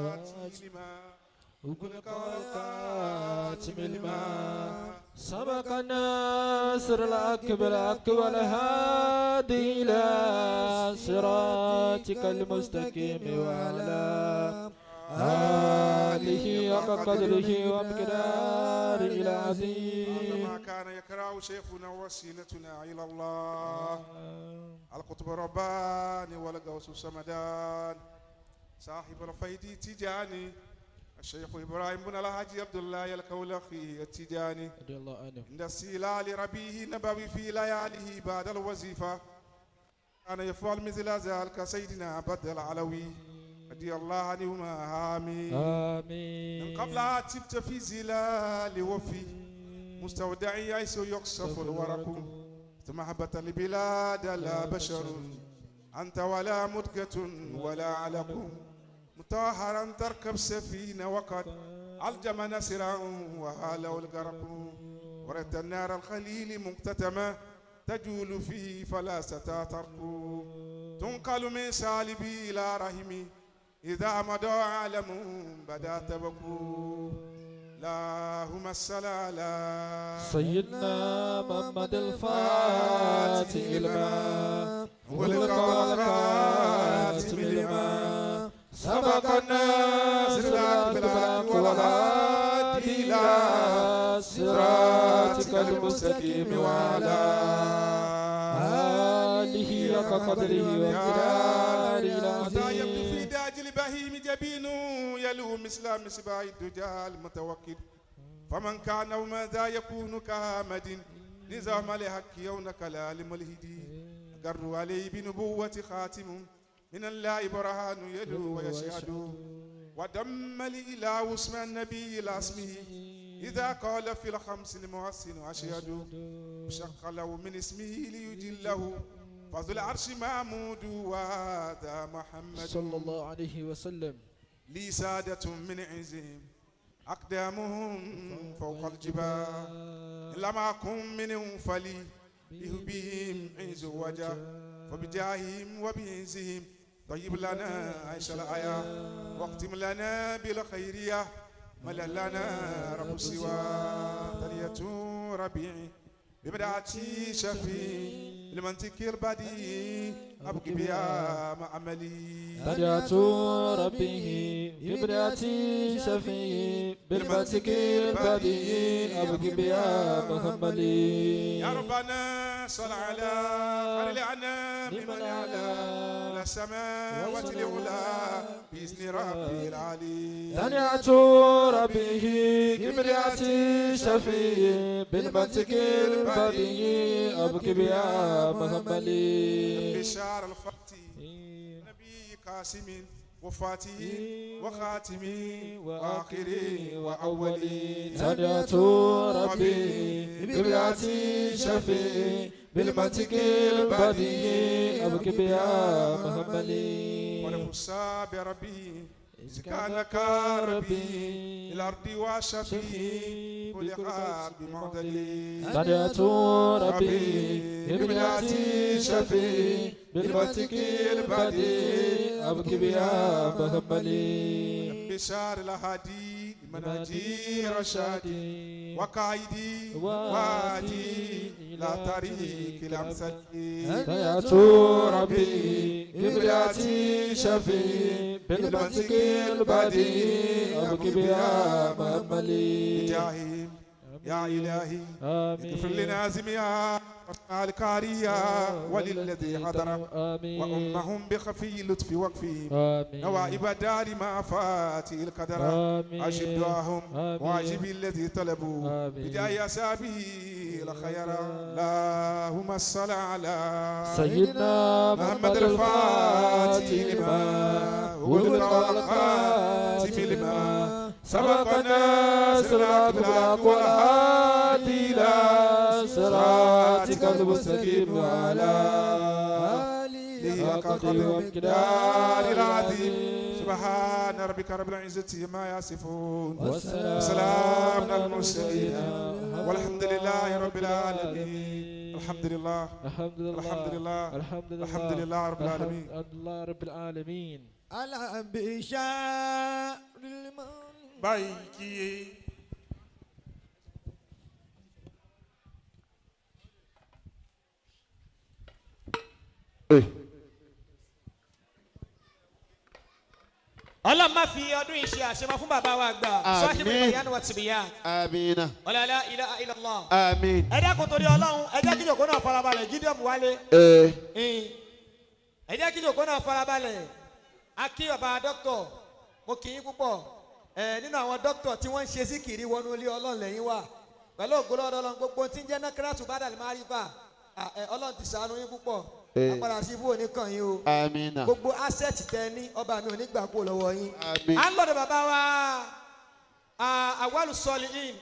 الفاتح لما وكل قاتم الماء سبق الناصر الأكبر أكبر الهادي إلى صراطك المستقيم وعلى آله حق قدره ومقداره العظيم. ما كان يكره شيخنا وسيلتنا إلى الله القطب الرباني والغوث السمدان صاحب الفيض تجاني الشيخ إبراهيم بن الحاج عبد الله الكولخي التجاني رضي الله عنه. عند السلال ربيه نبوي في لياله بعد الوظيفة كان يفعل مثل ذلك سيدنا بدر العلوي رضي الله عنهما، آمين. آمين. من قبلها تبت في زلال وفي مستودع حيث يقصف الورق، ثم هبط البلاد لا بشر أنت ولا مدقة ولا علق، مطهرا تركب سفينة وقد ألجم نسرا وهاله الغرق، ورثت النار الخليل مكتتمة تجول فيه فلا ستترك، تنقل من سالبي إلى رحمي إذا مضى عالم بدا تبكو. اللهم صل على سيدنا محمد الفاتح لما أغلق والخاتم لما سبق الناصر الحق والهادي إلى صراطك المستقيم وعلى آله حق قدره ومقداره متى يبدو في العظيم. داج البهيم جبين يلو مثل مصباح الدجى المتوكد، فمن كان وماذا يكون كامد نظام لحق يونك لا لملهدي قر عليه بنبوة خاتم من الله برهان يلو ويشهد، ودم الإله اسم النبي إلى اسمه إذا قال في الخمس المحسن أشهد، شق له من اسمه ليجله فذو العرش محمود وهذا محمد. صلى الله عليه وسلم. لي سادة من عزهم أقدامهم فوق الجبال، لم أكن منهم فلي بهم عز وجه، فبجاههم وبعزهم طيب لنا عيش الحياة واختم لنا بالخيرية ملا لنا رب سوى تلية ربيعي ببدعتي شفي لمنطق البديع أبقي بها مع عملي. بدعت ربه ببدعتي شفي بالمنطق البديع أبقي بها محمدي. يا ربنا صل على خير الأنام من على إلى السماوات العلى بإذن ربي العلي. تنعت ربه ببدعتي شفي بالمنطق البديع أبقي بها محمدي. بشار الفتي نبي قاسم وفاته وخاتمي وآخري وأولي. تنعت ربي ببدعتي شفي بالمنطق البديع أبقي بها محمدي. ونفسا بربي إذ كان كربي الأرض وشفي كل حال بمعدلي. تنعت ربي ببدعتي شفي بالمنطق البديع أبقي بها محمدي. بشار الهادي منهجي رشادي وقائدي وادي لا طريق الأمثل. تنعت ربي ببدعتي شفي بالمنطق البديع أبقي بها محمدي. بجاههم يا إلهي آمين. اغفر لنازمها الكارية وللذي حضر آمين. وأمهم بخفي لطف وقفهم آمين. نوائب دار ما فاتي القدر. آمين. أجب دعاهم آمين. وأجب الذي طلبوا آمين. بداية سبيل خير. اللهم صل على سيدنا محمد الفاتح لما أغلق والخاتم لما سبق ناصر الحق والهادي إلى صراطك المستقيم وعلى آله حق قدره ومقداره العظيم. سبحان ربك رب العزة ما يصفون وسلام على المرسلين والحمد لله رب العالمين. الحمد لله. الحمد لله. الحمد لله. الحمد لله. الحمد لله رب العالمين. الحمد لله رب العالمين. على بشار المولد. Báyìí kí Ọlọ́run má fi ọdún yìí ṣe àṣemọ fún bàbá wa àgbà. Àmín. Sọ́ọ́ṣì bíi wa tìbíyà. Amina. Wala la ilaha illallah. Amin. Ẹ dákun torí Ọlọ́run, ẹ jẹ́ kí jòkó náà farabalẹ̀, Gideon wálé. Ẹ jẹ́ kí jòkó náà farabalẹ̀. A kí bàbá dókítọ̀, mo kì í púpọ̀. Ẹ nínú àwọn dókítọ̀ tí wọ́n ń ṣe síkìrì wọnú ilé Ọlọ́run lẹ́yìn wà. Pẹ̀lú ògo lọ́dọ̀ Ọlọ́run, gbogbo tí ń jẹ́ nákírátù bádàlì márífà. Ọlọ́run ti ṣàánú yín púpọ̀. Apàdà sí ibú òní kàn yín o. Amina. Gbogbo asset tẹ ní, ọba mi ò ní gbà kúrò lọ́wọ́ yín. Àmín. À ń lọ́dọ̀ bàbá wa Awalu Solihin.